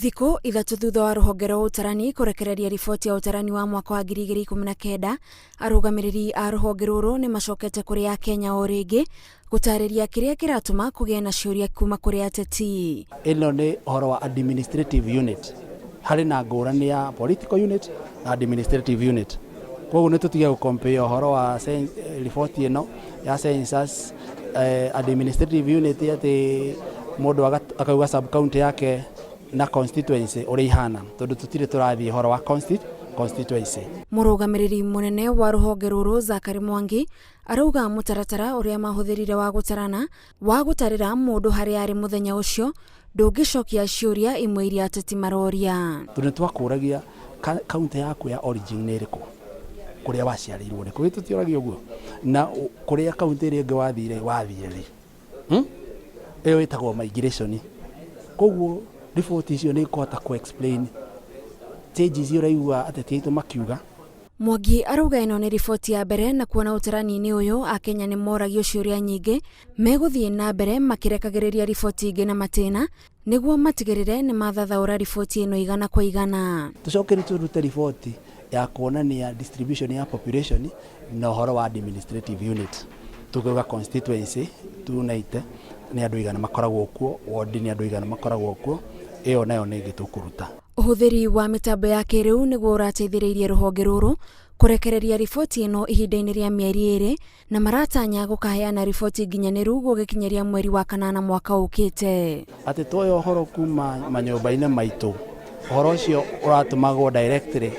Thikũ 3 thutha wa rũhonge rwa ũtarani kũrekereria riboti ya ũtarani wa mwaka wa 2019, arũgamĩrĩri a rũhonge rũrũ nĩ macokete kũrĩ Akenya o rĩngĩ gũtarĩria kĩrĩa kĩratũma kũgĩe na ciũria kuma kũrĩ ateti. Ĩno nĩ ũhoro wa administrative unit. Harĩ na ngũrani ya political unit na administrative unit. Koguo nĩ tũtige gũ compare ũhoro wa riboti ĩno ya census, administrative unit atĩ mũndũ akauga sub county yake na constituency ũrĩa ihana, tondũ tũtirĩ tũrathiĩ ũhoro wa constituency. Mũrũgamĩrĩri mũnene wa rũhonge rũrũ Zachary Mwangi arauga mũtaratara ũrĩa mahũthĩrire wa gũtarana wa gũtarĩra mũndũ harĩa arĩ mũthenya ũcio ndũngĩcokia ciũria imwe iria ateti maroria. Tondũ nĩ twakũragia kaunti yaku ya origin nĩ ĩrĩkũ, kũrĩa waciarĩirwo nĩ kũ, tũtiũragia ũguo, na kũrĩa kaunti ĩrĩa ĩngĩ wathire wathire rĩ, Ĩyo ĩtagwo migration. Koguo riboti icio nĩ ikũhota kũ explain changes iria ũraigua ateti aitũ makiuga. Mwangi arauga ĩno nĩ riboti ya mbere na kuona ũtarani-inĩ ũyũ Akenya nĩ moragio ciũria nyingĩ, megũthiĩ na mbere makĩrekagĩrĩria riboti ingĩ na matĩna nĩguo matigĩrĩre nĩ mathathaũra riboti ĩno igana kwa igana. Tũcoke rĩu tũrute riboti ya kuonania distribution ya population na ũhoro wa administrative unit. Tũkauga constituency 290 nĩ andũ aigana makoragwo kuo, ward nĩ andũ aigana makoragwo kuo, ĩyo nayo nĩ ĩngĩ tũkũruta. Ũhũthĩri wa mĩtambo ya kĩrĩu nĩguo ũrateithĩrĩirie rũhonge rũrũ kũrekereria riboti ĩno ihinda-inĩ rĩa mĩeri 2 na maratanya gũkaheana riboti nginyanĩru gũgĩkinyĩria mweri wa kanana mwaka ũkĩte. Atĩ tuoya ũhoro kuma manyũmba-inĩ maitũ, ũhoro ũcio ũratũmagwo directly,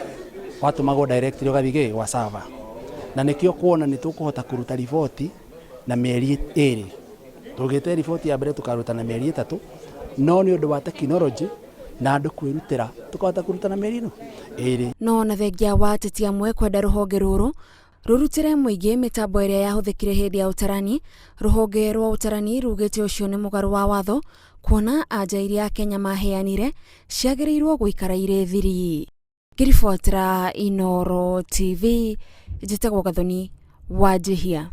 watũmagwo directly ũgathiĩ kĩ gwa server, na nĩkĩo kuona nĩ tũkũhota kũruta riboti na mĩeri 2. Tũgĩte riboti ya mbere tũkaruta na mĩeri 3, no nĩ ũndũ wa tekinoronjĩ na andũ kwĩrutĩra tũkahota kũruta na mĩeri ĩno 2. No ona thengia wa ateti amwe kwenda rũhonge rũrũ rũrutĩre mũingĩ mĩtambo ĩrĩa yahũthĩkire hĩndĩ ya ũtarani, rũhonge rwa ũtarani rugĩte ũcio nĩ mũgarũ wa watho kuona anja iria Akenya maheanire ciagĩrĩirwo gũikara irĩ thiri. Ngĩribotera Inooro TV, njĩtagwo Gathoni Wanjihia.